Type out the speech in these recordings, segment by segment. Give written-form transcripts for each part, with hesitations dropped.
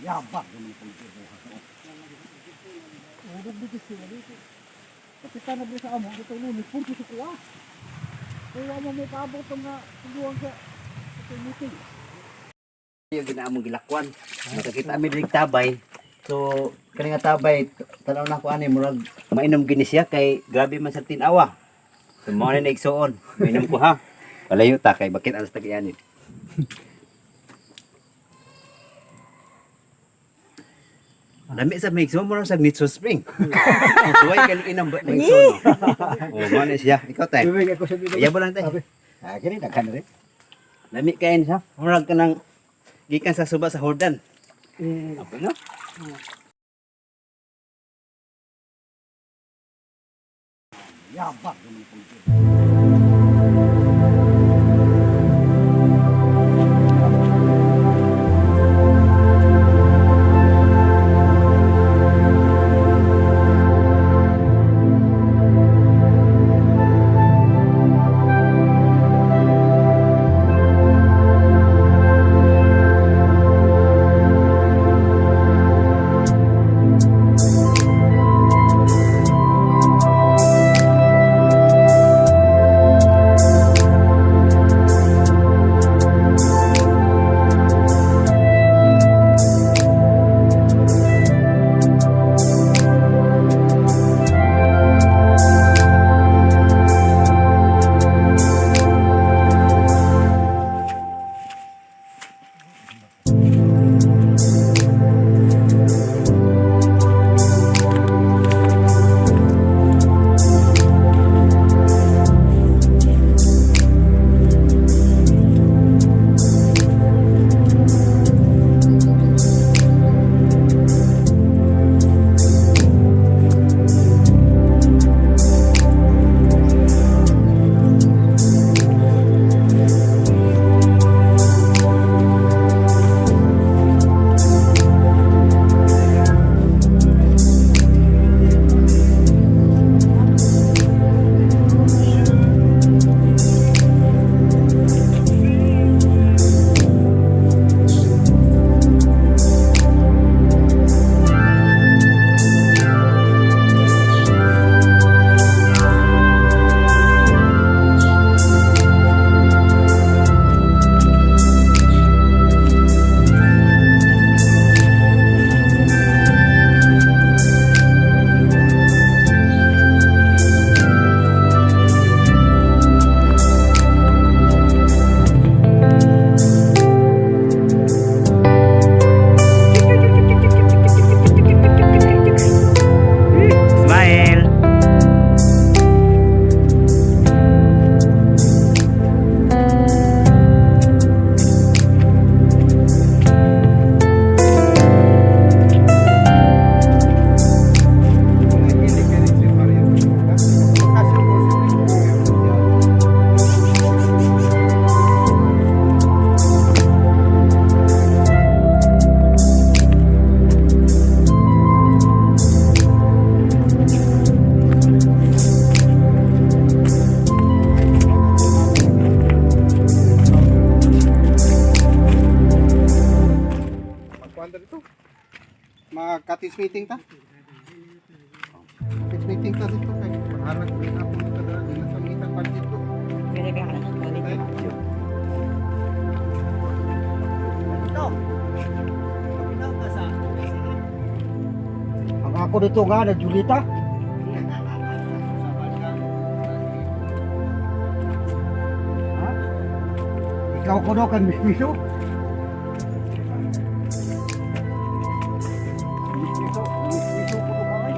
Yabag naman itong buhat. Urog dito sila dito. Kapitan na sa amo, dito lunes, punto sa kuha. Kuha mo may paabot ang nga, tuluan sa sa meeting. Yung ginaamong gilakwan. Nakakita kami diri tabay. So, kani nga tabay, tanaw na ko ani murag mainom gini siya kay grabe man sa tinawa. So, mao na igsuon. Mainom ko ha. Palayo ta kay bakit alas tag-ianit. Lami sa may igsuon mo sa Nitso Spring. Tuway kay inom ba may igsuon. Oh, mao na siya. Ikaw tay. Bibig ako sa bibig. Iya lang tay. Ah, kini daghan rin. Lami kain siya. Murag ka ng gikan sa suba sa Jordan. Apo no? Yabag naman itong Smile. Magkuhan dito. Mga cottage meeting ta. Cottage meeting ta dito kay bahala ko na po dito dara dito sa mita pa dito. Ang ako dito nga na Julita. Ha? Ikaw ko daw kan mismiso. Mismiso, mismiso ko daw kami.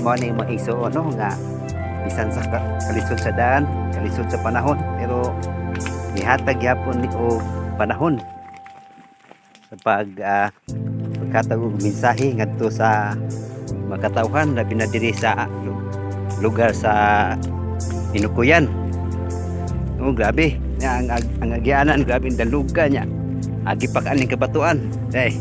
Mao ni mga igsuon no nga bisan sa kalisod sa daan, kalisod sa panahon, pero gihatag gyapon ni og panahon sa paghatag og mensahe ngadto sa makatawhan labi na diri sa lugar sa Inukuyan. Oh, grabe. Nya ang agyanan grabe ang daluga niya. Agi pa kaning kabatuan. Ay.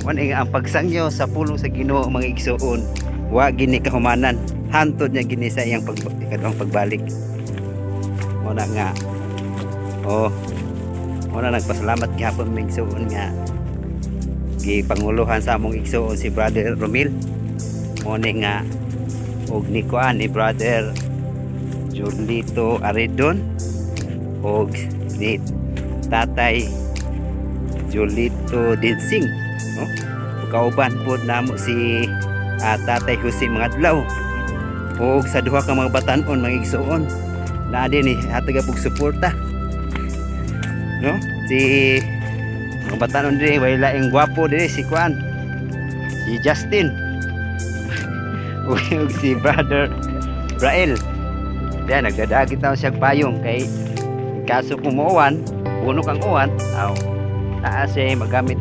Mao nga ang pagsangyo sa pulong sa Ginoo, mga igsuon, wa gini kahumanan, hantod niya gini sa iyang ikaduhang pagbalik. Mao na nga, oh, mao na nagpasalamat gihapon, mga igsuon, nga gipanguluhan sa among igsuon si Brother Romil mo ni nga og ni kuan ni Brother Julito Aredon og ni Tatay Julito Dinsing, no? Kauban pod namo si Tatay Jose Mangadlaw ug sa duha ka mga batan-on, mga igsuon, naa din ni hatag og suporta, no? Si mga batan-on diri, way laing gwapo diri, si kuan, si Justin ug si Brother Brael. Yan, nagdadagit na siya payong kay kaso kung muuwan, bunok ang uwan, aw, naa siya magamit.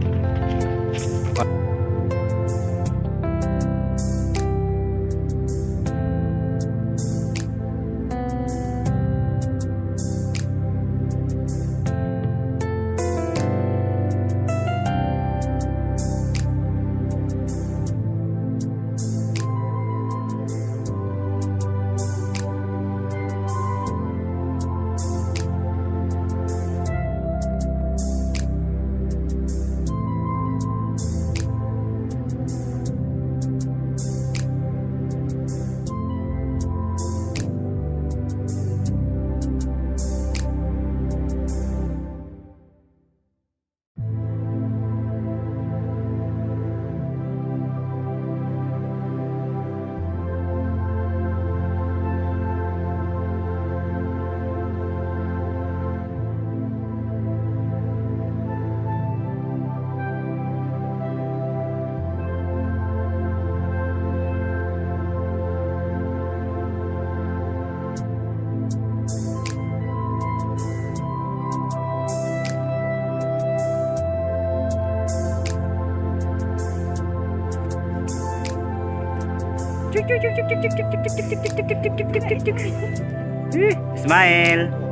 Smile.